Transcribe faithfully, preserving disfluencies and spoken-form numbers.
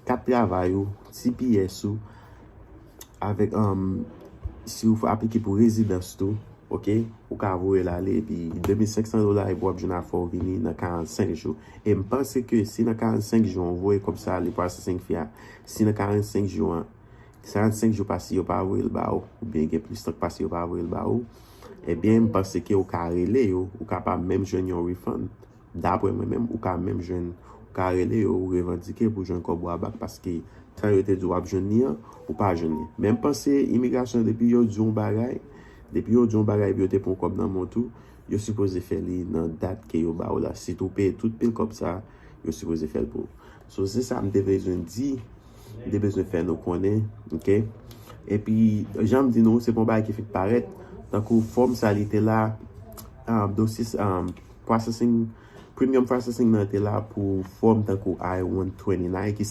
kat travay ou, T P S ou, avèk um, si ou aplike pou rezidans tou, ok, ou ka voye l ale epi de mil senk san dola epi w ap jwenn afè w vini nan karannsenk jou. E m panse ke si nan karannsenk jou an ou voye kòb sa ale processing fee a, si nan karannsenk jou an, karannsenk jou pase yo pa voye l ba ou, oubyen gen plis tan k pase yo pa voye l ba ou, ebyen m panse ke ou ka rele yo, ou kapab menm jwenn yon refund. Daprè mwen menm, ou ka menm jwenn, ou ka rele yo, ou revandike pou jwenn kòb ou a bak paske tan yo te di w ap jwenn li an, ou pa jwenn li. Men m panse imigrasyon depi yo di yon bagay, depi yo di yon bagay epi yo te pran kòb nan men w tou, yo sipoze fè li nan dat ke yo ba w la. Si tou peye tout pil kòb sa, yo sipoze fè l pou ou. So se sa m te bezwen di, m te bezwen fè nou konnen, ok? Epi jan m di nou, se pa yon bagay ki fèk parèt, tankou fòm sa li te la, um, dosye um, processing, premium processing nan te la pou fòm tankou I one twenty-nine ki